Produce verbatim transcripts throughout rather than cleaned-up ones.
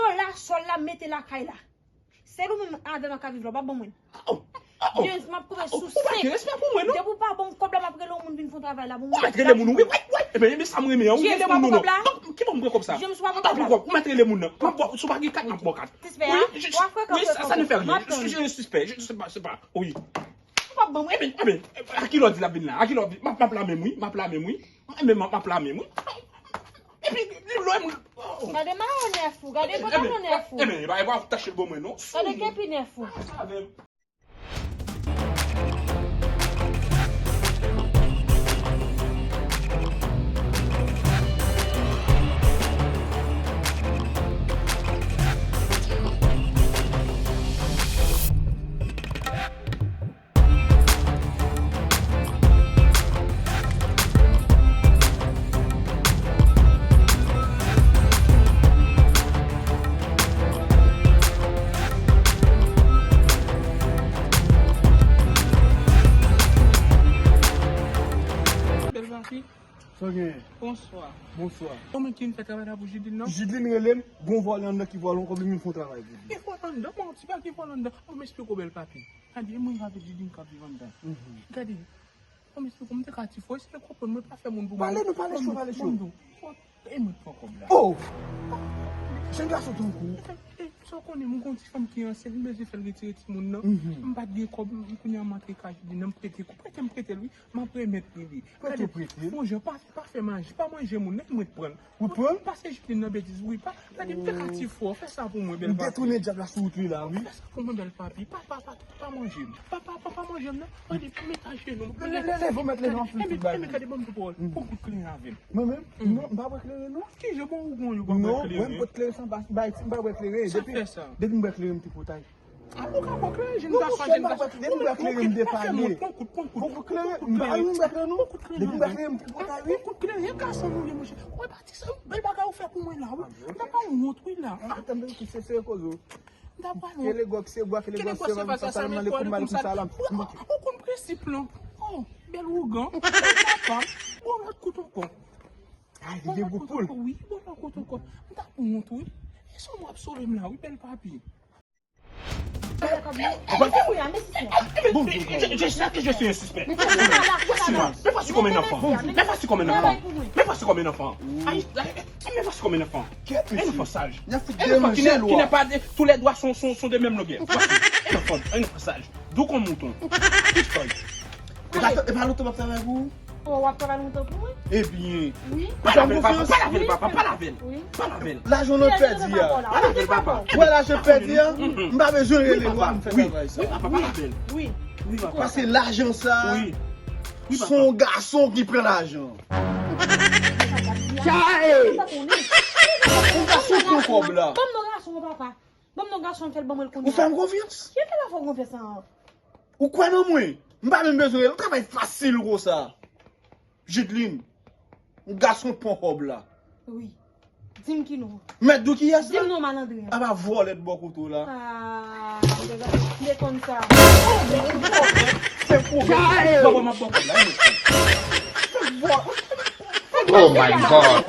Yo la, sòl la, mete lakay la. Sèl ou menm adan nan ka viv la, w pa ban mwen. James, m ap koupe sou sèk. Ou pa gen respè pou mwen, non? Depi w pa ban m kòb la, m ap rele yon moun vin fè yon travay la pou mwen. Ou mèt rele moun, wi, wi, wi. Ebyen, ebyen, sa m renmen an, wi, rele moun, non, non. Ki ban m pran kòb sa? James, w pa pran kòb la. M ap pran kòb. Ou mèt rele moun nan. M ap ba w, si w pa gen kat, m ap ba w kat. Wi, je, wi, sa, sa ne fait rien. Je suis un suspect. Je, c'est pas, c'est pas, oui. Ou p ap ban mwen. Ebyen, ebyen, a kilè w di l ap vin la? A kilè w di? M ap, m ap la menm, wi. M ap la menm, wi. Ebyen, m ap, m ap la menm, wi. Epi, li lwen mwen. Oh. Gade mayonèz ou, gade pantalonèz ou. Ebyen, ebyen, ebyen, pa, pa tache l ban mwen, non. Gade kepinèz ou. Sa avè m. Bèl papi. Sa w genyen? Bonswa. Bonswa. Kòman ki vin fè travay la pou Jidlin nan? Jidlin rele m, gon vòlè anndan ki vòlè yon kòb, li vin fè yon travay pou li. Gen vòlè anndan? Bon, ti pa gen vòlè anndan. Bon, m esplike w, bèl papi. Gade, mwen avèk Jidlin k ap viv anndan. Mhm. Gade, bon, m esplike w, m te ka ti fò, eseye konprann mwen, pa fè moun pou mwen. Pale nou, pale cho, pale cho. Bon, bon, e mwen pran kòb la. Oh! Jèn gason tankou w. E, e, sa w konnen, m gon ti fanm ki ansent, m bezwen fè l retire timoun nan. Mhm. M pa t gen kòb, m kounye a m antre kay Jidlin nan, m prete, prete, m prete l, wi. M ap remèt li li. Prete, prete. Bon jan, pa, pa fè maji, pa manje moun, nèk mwen t pran. Ou t pran? Pase Jidlin nan betiz, wi, pa, gade, m te ka ti fò, fè sa pou mwen, bèl papi. M detounen dyab la sou wout li la, wi. Fè sa pou mwen, bèl papi, pa, pa, pa, pa manje m. Pa, pa, pa, pa manje m, non. Gade, m met ajenou m. Lè, lè, lè, leve, mèt leve anfil tout bagay. Ebyen, gade, ban m di pawòl. Pran kout kleren avè m. Mwen menm? Non, m pa pran kleren, non. Kijan bon ou gon yo pa pran kleren? Non, mwen, m pot kleren sa, m pa, m pa, m pa pran kleren. Sa fè sa? Depi m pran kleren, m te potay. A, ou ka pran kleren, jèn gason, jèn gason. Depi m pran kleren, m depale. Pran kout, pran kout, pran kout kleren. M pa, m pa kleren, non. Depi m pran kleren, m te potay, wi. Pran kout kleren, jèn gason nou ye, monchè. Ou wè pati sa, bèl bagay ou fè pou mwen la, wi. M ta pa wont, wi, la. Atann, se, se, se koze. M ta pa wont. Kele gòk se bwa, kele gòk se va, sa, sa, nan le kou mal pou salam. Ou konn prensip lan. Oh, bèl ougan. Ou kapab. Bon, lòt kout ankò. Ay, li gen gou poul. Wi, bon, lòt kout ankò. M ta wont, wi. E sa w ap sove m la, wi, bèl papi. Bon, je, je sais que je suis un suspect. Voici-moi. Mais voici comme un enfant. Mais voici comme un enfant. Mais voici comme un enfant. Aïe, aïe, mais voici comme un enfant. Un enfant sage. Un enfant qui n'est, qui n'est pas de, tous les doigts sont, sont, sont de même longueur. Voici. Un enfant, un enfant sage. Doux comme mouton. Tout feuille. E pa, e pa lontan m ap travay pou ou? Oh, w ap travay lontan pou mwen? Ebyen. Wi. Pa lave l, papa, pa lave l, papa, pa lave l. Wi. Pa lave l. Lajan w nan pèdi a. Pa lave l, papa. Ou wè lajan pèdi a? M pa bezwen rele w a pou m fè travay sa. Wi, papa, pa lave l. Wi. Wi, papa. Paske lajan sa, se yon gason ki pran lajan. Chae! Yon gason pran kòb la. Ban m non gason, papa. Ban m non gason, fè l ban mwen l kounye a. Ou fè m konfyans? Ki fè la fè w konfyans an? Ou kwè nan mwen? M pa menm bezwen rele w, travay fasil konsa. Jidlin, yon gason pran kòb la. Wi. Di m ki non. Mèt di w kiyès la? Di m non malandren an. Apa vòlè t bò kote w la. Ah, m te konn sa. Se pwoblèm. Papa, m ap pran kòb la, wi, mesye. Oh my God.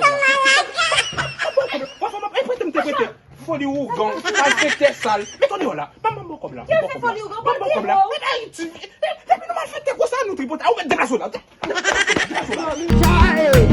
Papa, m ap, e prete m te prete. Foli ougan, malfektè sal. Met w deyò la. Ban m, ban m bò kòb la. Ban m bò kòb la. Ban m bò kòb la. Met Ayiti. Depi nou malfektè konsa, nou tripotay. Ou mèt deplase w la. Deplase w la.